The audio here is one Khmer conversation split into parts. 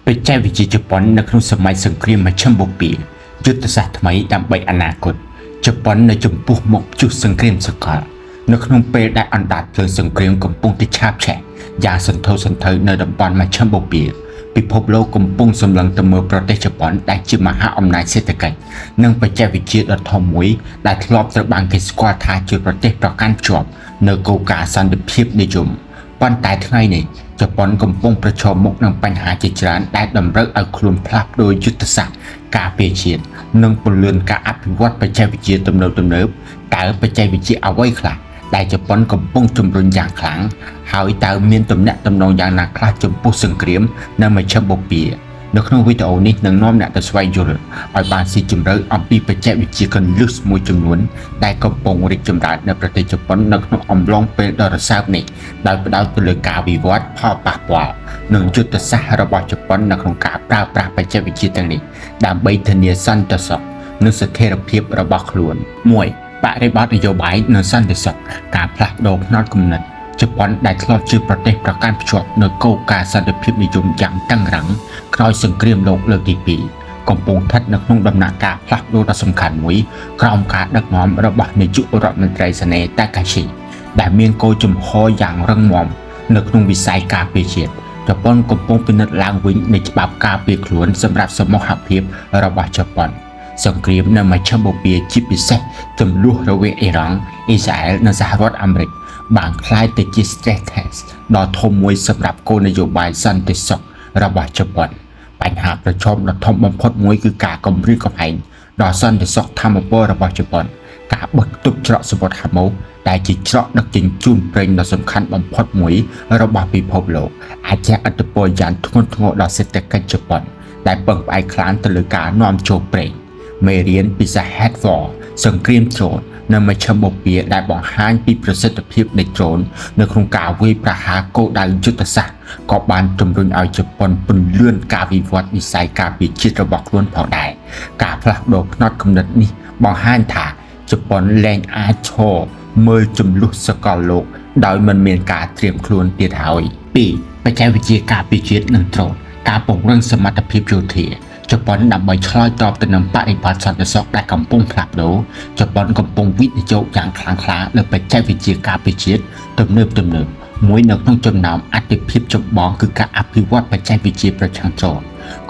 បច្ចេកវិទ្យាជប៉ុននៅក្នុងសម័យសង្គ្រាមមជ្ឈិមបូព៌ាយុទ្ធសាស្ត្រថ្មីដើម្បីអនាគតជប៉ុននៅចំពោះមុខព្យុះសង្គ្រាមសកលនៅក្នុងពេលដែលអណ្ដាតភ្លើងសង្គ្រាមកំពុងតែឆាបឆេះយ៉ាងសន្ធោសន្ធៅនៅតំបន់មជ្ឈិមបូព៌ាពិភពលោកកំពុងសម្លឹងទៅមើលប្រទេសជប៉ុនដែលជាមហាអំណាចសេដ្ឋកិច្ចនិងបច្ចេកវិទ្យាដ៏ធំមួយដែលធ្លាប់ត្រូវបានគេស្គាល់ថាជាប្រទេសប្រកាន់ភ្ជាប់នៅគោលការណ៍សន្តិភាពនិយមប៉ុន្តែថ្ងៃនេះ ជប៉ុនកំពុងប្រឈមមុខនឹងបញ្ហាជាច្រើនដែលតម្រូវឲ្យខ្លួនផ្លាស់ប្ដូរយុទ្ធសាស្ត្រការពារជាតិនិងពន្លឿនការអភិវឌ្ឍបច្ចេកវិទ្យាទំនើបៗតើបច្ចេកវិទ្យាអ្វីខ្លះដែលជប៉ុនកំពុងជំរុញយ៉ាងខ្លាំងហើយតើមានទំនាក់ទំនងយ៉ាងណាខ្លះចំពោះសង្គ្រាមនៅមជ្ឈិមបូព៌ានៅក្នុងវីដេអូនេះនឹងនាំអ្នកទៅស្វែងយល់ឲ្យបានស៊ីជម្រៅអំពីបច្ចេកវិទ្យាគន្លឹះមួយចំនួនដែលកំពុងរីកចម្រើននៅប្រទេសជប៉ុននៅក្នុងអំឡុងពេលដ៏រសើបនេះដោយផ្ដោតទៅលើការវិវត្តផលប៉ះពាល់និងយុទ្ធសាស្ត្ររបស់ជប៉ុននៅក្នុងការប្រើប្រាស់បច្ចេកវិទ្យាទាំងនេះដើម្បីធានាសន្តិសុខនិងស្ថិរភាពរបស់ខ្លួន1បរិបទនយោបាយនិងសន្តិសុខការផ្លាស់ប្ដូរផ្នត់គំនិតជប៉ុនដែលធ្លាប់ជាប្រទេសប្រកាន់ភ្ជាប់នៅគោលការណ៍សន្តិភាពនិយមយ៉ាងតឹងរ៉ឹងក្រោយសង្គ្រាមលោកលើកទី2កំពុងស្ថិតនៅក្នុងដំណាក់កាលផ្លាស់ប្ដូរដ៏សំខាន់មួយក្រោមការដឹកនាំរបស់នាយករដ្ឋមន្ត្រីសានេតាកាឈីដែលមានគោលជំហរយ៉ាងរឹងមាំនៅក្នុងវិស័យការពារជាតិជប៉ុនកំពុងពិនិត្យឡើងវិញនៃច្បាប់ការពារខ្លួនសម្រាប់សមូហភាពរបស់ជប៉ុនសង្គ្រាមនៅមជ្ឈិមបូព៌ាជាពិសេសជម្លោះរវាងអ៊ីរ៉ង់អ៊ីស្រាអែលនិងសហរដ្ឋអាមេរិកបានក្លាយទៅជា stress test ដ៏ធំមួយសម្រាប់គោលនយោបាយសន្តិសុខរបស់ជប៉ុនបញ្ហាប្រឈមដ៏ធំបំផុតមួយគឺការគំរាមកំហែងដល់សន្តិសុខធម្មពលរបស់ជប៉ុនការបិទគប់ច្រកសមុទ្រហាម៉ូដែលជាច្រកដឹកជញ្ជូនប្រេងដ៏សំខាន់បំផុតមួយរបស់ពិភពលោកអាចជះឥទ្ធិពលយ៉ាងធ្ងន់ធ្ងរដល់សេដ្ឋកិច្ចជប៉ុនដែលពឹងផ្អែកខ្លាំងទៅលើការនាំចូលប្រេងមេរៀនពីសហេតុ War សង្គ្រាមដ្រូននៅមជ្ឈិមបូព៌ាដែលបង្ហាញពីប្រសិទ្ធភាពនៃដ្រូននៅក្នុងការវាយប្រហារគោលដៅយុទ្ធសាស្ត្រក៏បានជំរុញឲ្យជប៉ុនពន្លឿនការវិវត្តវិស័យការពារជាតិរបស់ខ្លួនផងដែរការផ្លាស់ប្ដូរផ្នត់គំនិតនេះបង្ហាញថាជប៉ុនលែងអាចឈរមើលជម្លោះសកលលោកដោយមិនមានការត្រៀមខ្លួនទៀតហើយ2បច្ចេកវិទ្យាការពារជាតិនិងដ្រូនការពង្រឹងសមត្ថភាពយោធាជប៉ុនដើម្បីឆ្លើយតបទៅនឹងបរិបទសន្តិសុខដែលកំពុងផ្លាស់ប្ដូរជប៉ុនកំពុងវិនិយោគយ៉ាងខ្លាំងក្លាលើបច្ចេកវិទ្យាការពារជាតិទំនើបទំនើបមួយនៅក្នុងចំណោមអាទិភាពចម្បងគឺការអភិវឌ្ឍបច្ចេកវិទ្យាប្រឆាំងដ្រូន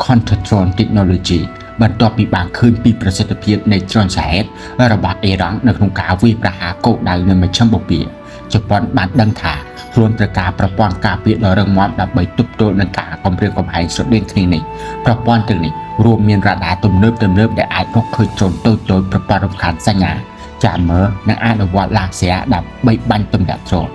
Counter Drone Technology បន្ទាប់ពីបានឃើញពីប្រសិទ្ធភាពនៃដ្រូនសាហេតរបស់អ៊ីរ៉ង់នៅក្នុងការវាយប្រហារគោលដៅនៅមជ្ឈិមបូព៌ាជប៉ុនបានដឹងថាខ្លួនត្រូវការប្រព័ន្ធការពារដ៏រឹងមាំដើម្បីទប់ទល់នឹងការគំរាមកំហែងស្រដៀងគ្នានេះប្រព័ន្ធទាំងនេះរួមមានរ៉ាដាទំនើបទំនើបដែលអាចរកឃើញដ្រូនតូចៗប្រព័ន្ធរំខានសញ្ញា jammer និងអនុវត្តឡាស៊ែដើម្បីបាញ់ទម្លាក់ដ្រូន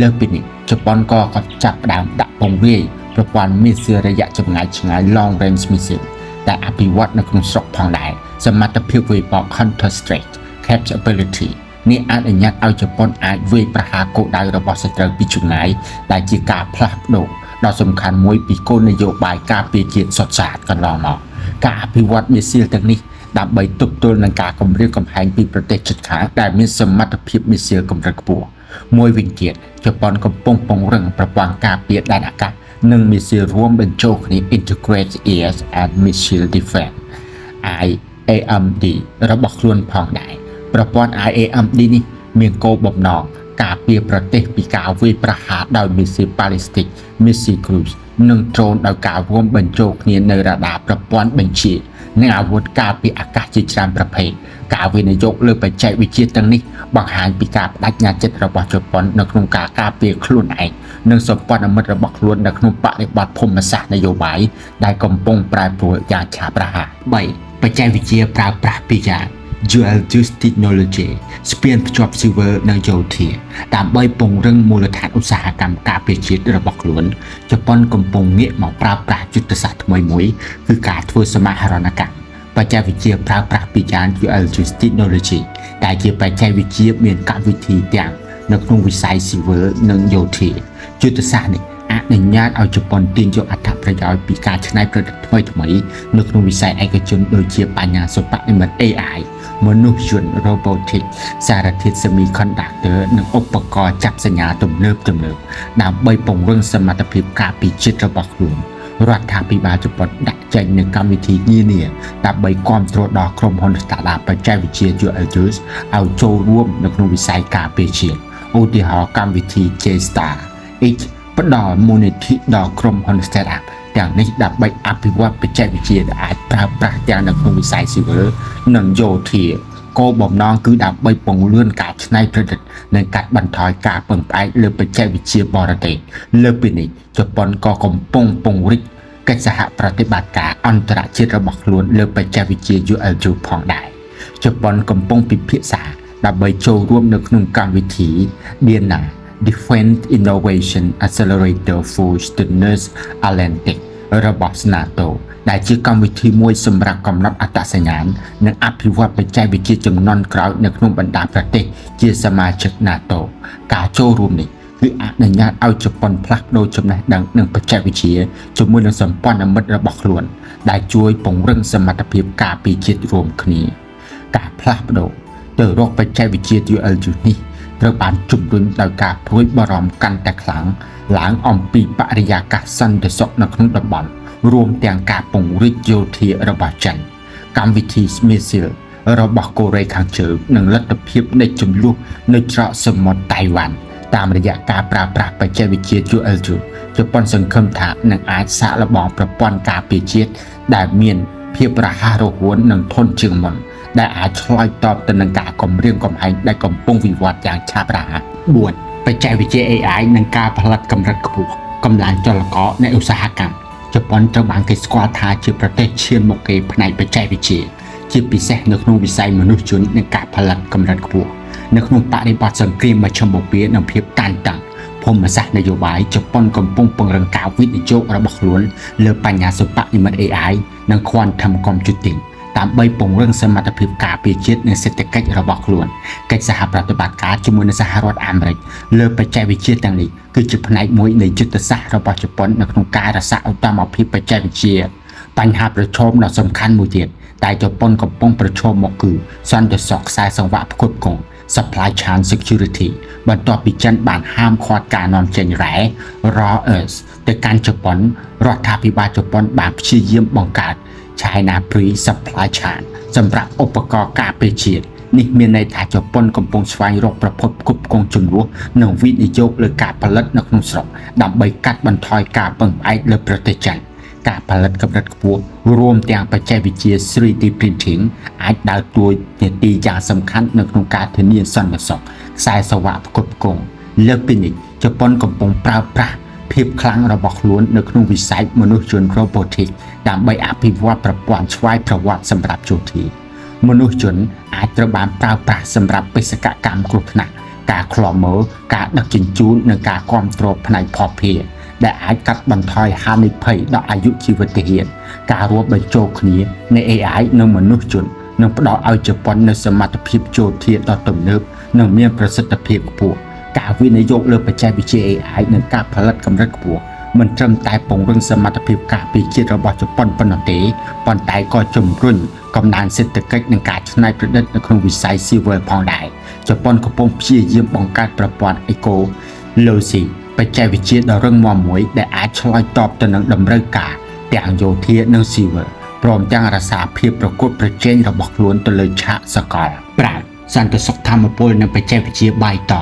លើសពីនេះជប៉ុនក៏ចាប់ផ្ដើមដាក់ពង្រាយប្រព័ន្ធមីស៊ីលរយៈចម្ងាយឆ្ងាយ Long Range Missile ដែលអភិវឌ្ឍនៅក្នុងស្រុកផងដែរសមត្ថភាពវាយបក Counter Strike Capability នេះអនុញ្ញាតឲ្យជប៉ុនអាចវាយប្រហារគោលដៅរបស់សត្រូវពីចម្ងាយដែលជាការផ្លាស់ប្ដូរដ៏សំខាន់មួយពីគោលនយោបាយការពារជាតិសុទ្ធសាធកន្លងមកការអភិវឌ្ឍមីស៊ីលទាំងនេះដើម្បីទប់ទល់នឹងការគំរាមកំហែងពីប្រទេសជិតខាងដែលមានសមត្ថភាពមីស៊ីលកម្រិតខ្ពស់មួយវិញទៀតជប៉ុនកំពុងពង្រឹងប្រព័ន្ធការពារដែនអាកាសនិងមីស៊ីលរួមបញ្ចូលគ្នា Integrated Air and Missile Defense IAMD របស់ខ្លួនផងដែរប្រព័ន្ធ IAMD នេះមានគោលបំណងការពារប្រទេសពីការវាយប្រហារដោយមីស៊ីលប៉ាឡេស្ទិកមីស៊ីលគ្រូសនិងដ្រូនដោយការរួមបញ្ចូលគ្នានៅរ៉ាដាប្រព័ន្ធបញ្ជានិងអាវុធការពារអាកាសជាច្រើនប្រភេទការវិនិយោគលើបច្ចេកវិទ្យាទាំងនេះបង្ហាញពីការបដិញ្ញាចិត្តរបស់ជប៉ុននៅក្នុងការការពារខ្លួនឯងនិងសម្ព័ន្ធមិត្តរបស់ខ្លួននៅក្នុងបរិបទភូមិសាស្ត្រនយោបាយដែលកំពុងប្រែប្រួលយ៉ាងឆាប់រហ័ស3បច្ចេកវិទ្យាប្រើប្រាស់ពីរយ៉ាង Dual Use Technology ស្ពានភ្ជាប់ស៊ីវិលនិងយោធាដើម្បីពង្រឹងមូលដ្ឋានឧស្សាហកម្មការពារជាតិរបស់ខ្លួនជប៉ុនកំពុងងាកមកប្រើប្រាស់យុទ្ធសាស្ត្រថ្មីមួយគឺការធ្វើសមាហរណកម្មបច្ចេកវិទ្យាប្រើប្រាស់ពីរយ៉ាង Dual Use Technology ដែលជាបច្ចេកវិទ្យាមានកម្មវិធីទាំងនៅក្នុងវិស័យស៊ីវិលនិងយោធាយុទ្ធសាស្ត្រនេះអនុញ្ញាតឲ្យជប៉ុនទាញយកអត្ថប្រយោជន៍ពីការច្នៃប្រឌិតថ្មីៗនៅក្នុងវិស័យឯកជនដូចជាបញ្ញាសិប្បនិម្មិត AI មនុស្សយន្ត robotic សារធាតុ semiconductor និងឧបករណ៍ចាប់សញ្ញាទំនើបៗដើម្បីពង្រឹងសមត្ថភាពការពារជាតិរបស់ខ្លួន រដ្ឋាភិបាលជប៉ុនដាក់ចេញនូវកម្មវិធីនានាដើម្បីគាំទ្រដល់ក្រុមហ៊ុន Startup បច្ចេកវិទ្យា ULUs ឲ្យចូលរួមនៅក្នុងវិស័យការពារជាតិឧទាហរណ៍កម្មវិធី J-Star X ផ្ដល់មូលនិធិដល់ក្រុមហ៊ុន Startup ទាំងនេះដើម្បីអភិវឌ្ឍបច្ចេកវិទ្យាដែលអាចប្រើប្រាស់ទាំងនៅក្នុងវិស័យស៊ីវិលនិងយោធាគោលបំណងគឺដើម្បីពង្លឿនការច្នៃប្រឌិតនិងកាត់បន្ថយការពឹងផ្អែកលើបច្ចេកវិទ្យាបរទេសលើសពីនេះជប៉ុនក៏កំពុងពង្រីកកិច្ចសហប្រតិបត្តិការអន្តរជាតិរបស់ខ្លួនលើបច្ចេកវិទ្យា ULU ផងដែរជប៉ុនកំពុងពិភាក្សាដើម្បីចូលរួមនៅក្នុងកម្មវិធី DINA Defense Innovation Accelerator for the North Atlantic របស់ NATO ដែលជាកម្មវិធីមួយសម្រាប់កំណត់អត្តសញ្ញាណនិងអភិវឌ្ឍបច្ចេកវិទ្យាជំនាន់ក្រោយនៅក្នុងបណ្ដាប្រទេសជាសមាជិក NATO ការចូលរួមនេះគឺអនុញ្ញាតឲ្យជប៉ុនផ្លាស់ប្ដូរចំណេះដឹងនិងបច្ចេកវិទ្យាជាមួយនឹងសម្ព័ន្ធមិត្តរបស់ខ្លួន ដែលជួយពង្រឹងសមត្ថភាពការពារជាតិរួមគ្នា ការផ្លាស់ប្ដូរទៅរកបច្ចេកវិទ្យា ULU នេះត្រូវបានជំរុញដោយការព្រួយបារម្ភកាន់តែខ្លាំងឡើងអំពីបរិយាកាសសន្តិសុខនៅក្នុងតំបន់រួមទាំងការពង្រីកយោធារបស់ចិនកម្មវិធី Missile របស់កូរ៉េខាងជើងនិងលទ្ធភាពនៃជម្លោះនៅច្រកសមុទ្រតៃវ៉ាន់តាមរយៈការប្រើប្រាស់បច្ចេកវិទ្យា ULU ជប៉ុនសង្ឃឹមថានឹងអាចសាកល្បងប្រព័ន្ធការពារជាតិដែលមានភាពរហ័សរហួននិងធន់ជាងមុនដែលអាចឆ្លើយតបទៅនឹងការគំរាមកំហែងដែលកំពុងវិវត្តយ៉ាងឆាប់រហ័ស4បច្ចេកវិទ្យា AI និងការផលិតកម្រិតខ្ពស់កម្លាំងចលករនៃឧស្សាហកម្មជប៉ុនត្រូវបានគេស្គាល់ថាជាប្រទេសឈានមុខគេផ្នែកបច្ចេកវិទ្យាជាពិសេសនៅក្នុងវិស័យមនុស្សជននិងការផលិតកម្រិតខ្ពស់នៅក្នុងបរិបទសង្គ្រាមមជ្ឈិមបូព៌ានិងភាពតានតឹងភូមិសាស្ត្រនយោបាយជប៉ុនកំពុងពង្រឹងការវិនិយោគរបស់ខ្លួនលើបញ្ញាសិប្បនិម្មិត AI និង Quantum Computing ដើម្បីពង្រឹងសមត្ថភាពការពារជាតិនិងសេដ្ឋកិច្ចរបស់ខ្លួនកិច្ចសហប្រតិបត្តិការជាមួយនឹងសហរដ្ឋអាមេរិកលើបច្ចេកវិទ្យាទាំងនេះគឺជាផ្នែកមួយនៃយុទ្ធសាស្ត្ររបស់ជប៉ុននៅក្នុងការរក្សាឧត្តមភាពបច្ចេកវិទ្យាបញ្ហាប្រឈមដ៏សំខាន់មួយទៀតតែជប៉ុនកំពុងប្រឈមមកគឺសន្តិសុខខ្សែសង្វាក់ផ្គត់ផ្គង់ supply chain security បន្ទាប់ពីចិនបានហាមឃាត់ការនាំចេញរ៉ែ raw earth ទៅកាន់ជប៉ុនរដ្ឋាភិបាលជប៉ុនបានព្យាយាមបង្កើត China Pre Supply Chain សម្រាប់ឧបករណ៍ការពារជាតិនេះមានន័យថាជប៉ុនកំពុងស្វែងរកប្រភពផ្គត់ផ្គង់ជំនួសនិងវិនិយោគលើការផលិតនៅក្នុងស្រុកដើម្បីកាត់បន្ថយការពឹងផ្អែកលើប្រទេសចិនការផលិតកម្រិតខ្ពស់រួមទាំងបច្ចេកវិទ្យា 3D printing អាចដើរតួនាទីយ៉ាងសំខាន់នៅក្នុងការធានាសន្តិសុខខ្សែសង្វាក់ផ្គត់ផ្គង់លើសពីនេះជប៉ុនកំពុងប្រើប្រាស់ភាពខ្លាំងរបស់ខ្លួននៅក្នុងវិស័យមនុស្សយន្ត robotic ដើម្បីអភិវឌ្ឍប្រព័ន្ធស្វ័យប្រវត្តិសម្រាប់យោធាមនុស្សជនអាចត្រូវបានប្រើប្រាស់សម្រាប់បេសកកម្មគ្រោះថ្នាក់ការឃ្លាំមើលការដឹកជញ្ជូននិងការគ្រប់គ្រងផ្នែកភស្តុភារដែលអាចកាត់បន្ថយហានិភ័យដល់អាយុជីវិតទាហានការរួមបញ្ចូលគ្នានៃ AI និងមនុស្សជននឹងផ្ដល់ឲ្យជប៉ុននូវសមត្ថភាពយោធាដ៏ទំនើបនិងមានប្រសិទ្ធភាពខ្ពស់ការវិនិយោគលើបច្ចេកវិទ្យា AI និងការផលិតកម្រិតខ្ពស់មិនត្រឹមតែពង្រឹងសមត្ថភាពការពារជាតិរបស់ជប៉ុនប៉ុណ្ណោះទេប៉ុន្តែក៏ជំរុញកំណើនសេដ្ឋកិច្ចនិងការច្នៃប្រឌិតនៅក្នុងវិស័យស៊ីវិលផងដែរជប៉ុនកំពុងព្យាយាមបង្កើតប្រព័ន្ធ Eco-Logy បច្ចេកវិទ្យាដ៏រឹងមាំមួយដែលអាចឆ្លើយតបទៅនឹងតម្រូវការទាំងយោធានិងស៊ីវិលព្រមទាំងរក្សាភាពប្រកួតប្រជែងរបស់ខ្លួនទៅលើឆាកសកល5សន្តិសុខធម្មពលនិងបច្ចេកវិទ្យាបាយត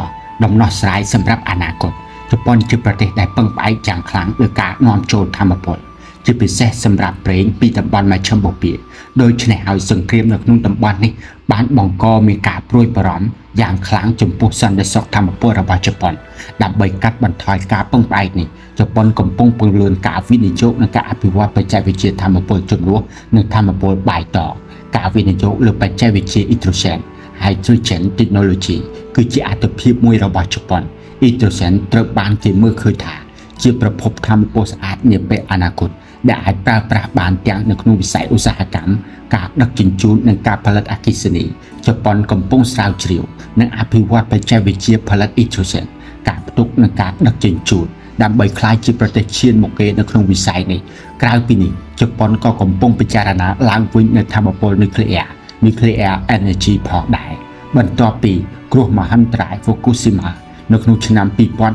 ដំណោះស្រាយសម្រាប់អនាគតជប៉ុនជាប្រទេសដែលពឹងផ្អែកយ៉ាងខ្លាំងលើការនាំចូលធម្មពលជាពិសេសសម្រាប់ប្រេងពីតំបន់មជ្ឈិមបូព៌ាដូច្នេះហើយសង្គ្រាមនៅក្នុងតំបន់នេះបានបង្កមានការព្រួយបារម្ភយ៉ាងខ្លាំងចំពោះសន្តិសុខធម្មពលរបស់ជប៉ុនដើម្បីកាត់បន្ថយការពឹងផ្អែកនេះជប៉ុនកំពុងពន្លឿនការវិនិយោគនិងការអភិវឌ្ឍបច្ចេកវិទ្យាធម្មពលជំនួសនិងធម្មពលបាយតងការវិនិយោគលើបច្ចេកវិទ្យាអ៊ីដ្រូសែន Hydrogen Technology គឺជាអាទិភាពមួយរបស់ជប៉ុនអ៊ីដ្រូសែនត្រូវបានគេមើលឃើញថាជាប្រភពធម្មពលស្អាតនាពេលអនាគតដែលអាចប្រើប្រាស់បានទាំងនៅក្នុងវិស័យឧស្សាហកម្មការដឹកជញ្ជូននិងការផលិតអគ្គិសនីជប៉ុនកំពុងស្រាវជ្រាវនិងអភិវឌ្ឍបច្ចេកវិទ្យាផលិតអ៊ីដ្រូសែនការផ្ទុកនិងការដឹកជញ្ជូនដើម្បីក្លាយជាប្រទេសឈានមុខគេនៅក្នុងវិស័យនេះក្រៅពីនេះជប៉ុនក៏កំពុងពិចារណាឡើងវិញនូវថាមពលនុយក្លេអ៊ែរ Nuclear Energy ផងដែរបន្ទាប់ពីគ្រោះមហន្តរាយ Fukushima នៅក្នុងឆ្នាំ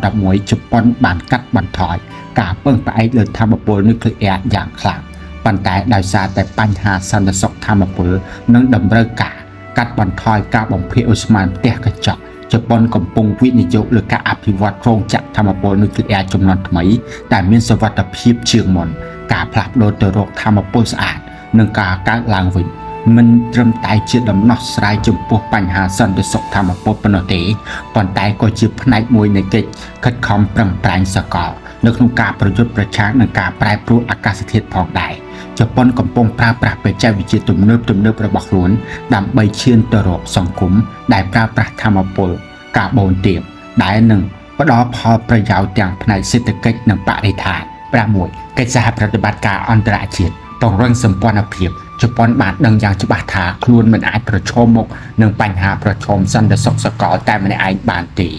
2011ជប៉ុនបានកាត់បន្ថយការពឹងផ្អែកលើថាមពលនុយក្លេអ៊ែរយ៉ាងខ្លាំងប៉ុន្តែដោយសារតែបញ្ហាសន្តិសុខថាមពលនិងតម្រូវការកាត់បន្ថយការបំភាយឧស្ម័នផ្ទះកញ្ចក់ជប៉ុនកំពុងវិនិយោគលើការអភិវឌ្ឍរោងចក្រថាមពលនុយក្លេអ៊ែរចំនួនថ្មីដែលមានសុវត្ថិភាពជាងមុនការផ្លាស់ប្ដូរទៅរកថាមពលស្អាតនិងការកើតឡើងវិញមិនត្រឹមតែជាដំណោះស្រាយចំពោះបញ្ហាសន្តិសុខថាមពលប៉ុណ្ណោះទេប៉ុន្តែក៏ជាផ្នែកមួយនៃកិច្ចខិតខំប្រឹងប្រែងសកលនៅក្នុងការប្រយុទ្ធប្រឆាំងនឹងការប្រែប្រួលអាកាសធាតុផងដែរជប៉ុនកំពុងប្រើប្រាស់បច្ចេកវិទ្យាទំនើបៗរបស់ខ្លួនដើម្បីឈានទៅរកសង្គមដែលប្រើប្រាស់ថាមពលកាបូនទាបដែលនឹងផ្ដល់ផលប្រយោជន៍ទាំងផ្នែកសេដ្ឋកិច្ចនិងបរិស្ថាន6កិច្ចសហប្រតិបត្តិការអន្តរជាតិពង្រឹងសម្ព័ន្ធភាពជប៉ុនបានដឹងយ៉ាងច្បាស់ថាខ្លួនមិនអាចប្រឈមមុខនឹងបញ្ហាប្រឈមសន្តិសុខសកលតែម្នាក់ឯងបានទេ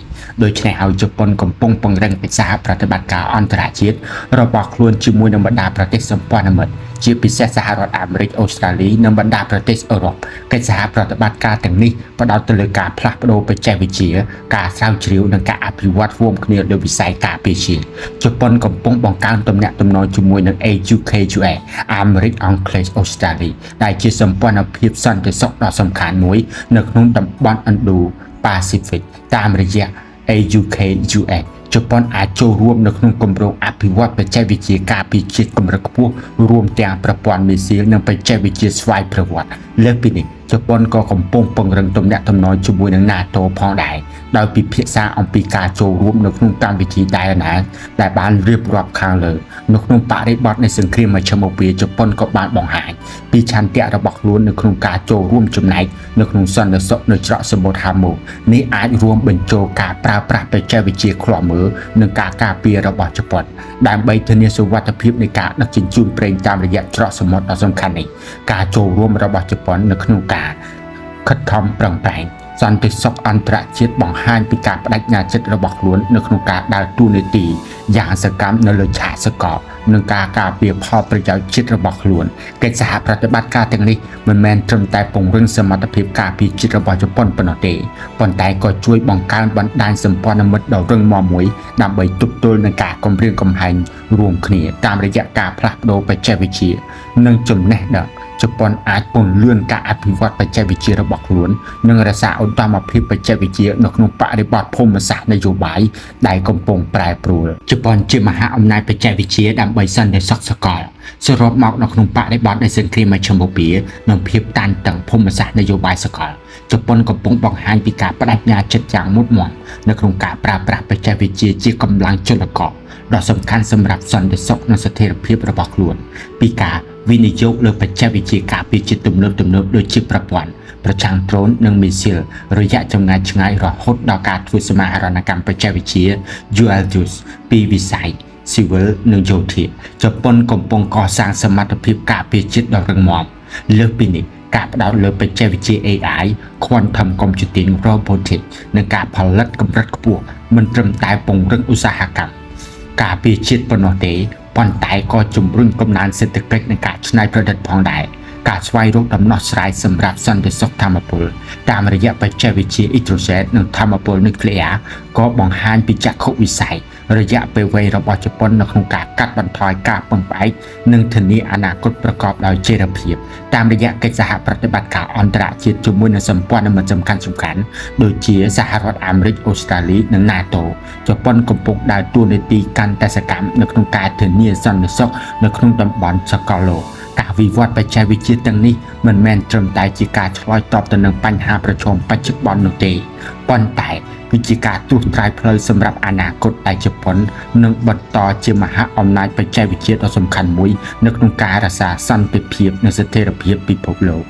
ដូច្នេះហើយជប៉ុនកំពុងពង្រឹងកិច្ចសហប្រតិបត្តិការអន្តរជាតិរបស់ខ្លួនជាមួយនឹងបណ្ដាប្រទេសសម្ព័ន្ធមិត្តជាពិសេសសហរដ្ឋអាមេរិកអូស្ត្រាលីនិងបណ្ដាប្រទេសអឺរ៉ុបកិច្ចសហប្រតិបត្តិការទាំងនេះផ្ដោតទៅលើការផ្លាស់ប្ដូរបច្ចេកវិទ្យាការស្រាវជ្រាវនិងការអភិវឌ្ឍរួមគ្នាលើវិស័យការពារជាតិជប៉ុនកំពុងបង្កើនទំនាក់ទំនងជាមួយនឹង AUKUS អាមេរិកអង់គ្លេសអូស្ត្រាលីដែលជាសម្ព័ន្ធភាពសន្តិសុខដ៏សំខាន់មួយនៅក្នុងតំបន់ឥណ្ឌូប៉ាស៊ីហ្វិកតាមរយៈ AUKUS ជប៉ុនអាចចូលរួមនៅក្នុងគម្រោងអភិវឌ្ឍបច្ចេកវិទ្យាការពារជាតិកម្រិតខ្ពស់រួមទាំងប្រព័ន្ធមីស៊ីលនិងបច្ចេកវិទ្យាស្វ័យប្រវត្តិលើសពីនេះជប៉ុនក៏កំពុងពង្រឹងទំនាក់ទំនងជាមួយនឹង NATO ផងដែរដោយពិភាក្សាអំពីការចូលរួមនៅក្នុងកម្មវិធីដែលណាដែលបានរៀបរាប់ខាងលើនៅក្នុងបរិបទនៃសង្គ្រាមមជ្ឈិមបូព៌ាជប៉ុនក៏បានបង្ហាញពីឆន្ទៈរបស់ខ្លួននៅក្នុងការចូលរួមចំណែកនៅក្នុងសន្តិសុខនៅច្រកសមុទ្រហាម៉ូនេះអាចរួមបញ្ចូលការប្រើប្រាស់បច្ចេកវិទ្យាឃ្លាំមើលនិងការការពាររបស់ជប៉ុនដើម្បីធានាសុវត្ថិភាពនៃការដឹកជញ្ជូនប្រេងតាមរយៈច្រកសមុទ្រដ៏សំខាន់នេះការចូលរួមរបស់ជប៉ុននៅក្នុងការខិតខំប្រឹងប្រែងសន្តិសុខអន្តរជាតិបង្ហាញពីការបដិញ្ញាចិត្តរបស់ខ្លួននៅក្នុងការដើរតួនាទីយ៉ាងសកម្មនៅលើឆាកសកលនិងការការពារផលប្រយោជន៍ជាតិរបស់ខ្លួនកិច្ចសហប្រតិបត្តិការទាំងនេះមិនមែនត្រឹមតែពង្រឹងសមត្ថភាពការពារជាតិរបស់ជប៉ុនប៉ុណ្ណោះទេប៉ុន្តែក៏ជួយបង្កើនបណ្ដាញសម្ព័ន្ធមិត្តដ៏រឹងមាំមួយដើម្បីទប់ទល់នឹងការគំរាមកំហែងរួមគ្នាតាមរយៈការផ្លាស់ប្ដូរបច្ចេកវិទ្យានិងចំណេះដឹងជប៉ុនអាចពន្លឿនការអភិវឌ្ឍបច្ចេកវិទ្យារបស់ខ្លួននិងរក្សាឧត្តមភាពបច្ចេកវិទ្យានៅក្នុងបរិបទភូមិសាស្ត្រនយោបាយដែលកំពុងប្រែប្រួលជប៉ុនជាមហាអំណាចបច្ចេកវិទ្យាដើម្បីសន្តិសុខសកលសរុបមកនៅក្នុងបរិបទនៃសង្គ្រាមមជ្ឈិមបូព៌ានិងភាពតានតឹងភូមិសាស្ត្រនយោបាយសកលជប៉ុនកំពុងបង្ហាញពីការបដិញ្ញាចិត្តយ៉ាងមុតមមនៅក្នុងការប្រើប្រាស់បច្ចេកវិទ្យាជាកម្លាំងចលករដ៏សំខាន់សម្រាប់សន្តិសុខនិងស្ថិរភាពរបស់ខ្លួនពីការវិនិយោគលើបច្ចេកវិទ្យាការពារជាតិទំនើបៗដូចជាប្រព័ន្ធប្រឆាំងដ្រូននិងមីស៊ីលរយៈចម្ងាយឆ្ងាយរហូតដល់ការធ្វើសមាហរណកម្មបច្ចេកវិទ្យា Dual Use ពីវិស័យស៊ីវិលនិងយោធាជប៉ុនកំពុងកសាងសមត្ថភាពការពារជាតិដ៏រឹងមាំលើសពីនេះការផ្ដោតលើបច្ចេកវិទ្យា AI Quantum Computing Robotics និងការផលិតកម្រិតខ្ពស់មិនត្រឹមតែពង្រឹងឧស្សាហកម្មការពារជាតិប៉ុណ្ណោះទេប៉ុន្តែក៏ជំរុញកំណើនសេដ្ឋកិច្ចនិងការច្នៃប្រឌិតផងដែរការស្វែងរកដំណោះស្រាយសម្រាប់សន្តិសុខថាមពលតាមរយៈបច្ចេកវិទ្យាអ៊ីដ្រូសែតនិងថាមពលនុយក្លេអ៊ែរក៏បង្ហាញពីចក្ខុវិស័យរយៈពេលវែងរបស់ជប៉ុននៅក្នុងការកាត់បន្ថយការពឹងផ្អែកនិងធានាអនាគតប្រកបដោយចីរភាពតាមរយៈកិច្ចសហប្រតិបត្តិការអន្តរជាតិជាមួយនឹងសម្ព័ន្ធមិត្តសំខាន់ៗដូចជាសហរដ្ឋអាមេរិកអូស្ត្រាលីនិង NATO ជប៉ុនកំពុងដើរតួនាទីកាន់តែសកម្មនៅក្នុងការធានាសន្តិសុខនៅក្នុងតំបន់សកលលោកការវិវត្តបច្ចេកវិទ្យាទាំងនេះមិនមែនត្រឹមតែជាការឆ្លើយតបទៅនឹងបញ្ហាប្រឈមបច្ចុប្បន្ននោះទេប៉ុន្តែគឺជាការត្រួសត្រាយផ្លូវសម្រាប់អនាគតដែលជប៉ុននឹងបន្តជាមហាអំណាចបច្ចេកវិទ្យាដ៏សំខាន់មួយនៅក្នុងការរក្សាសន្តិភាពនិងស្ថិរភាពពិភពលោក។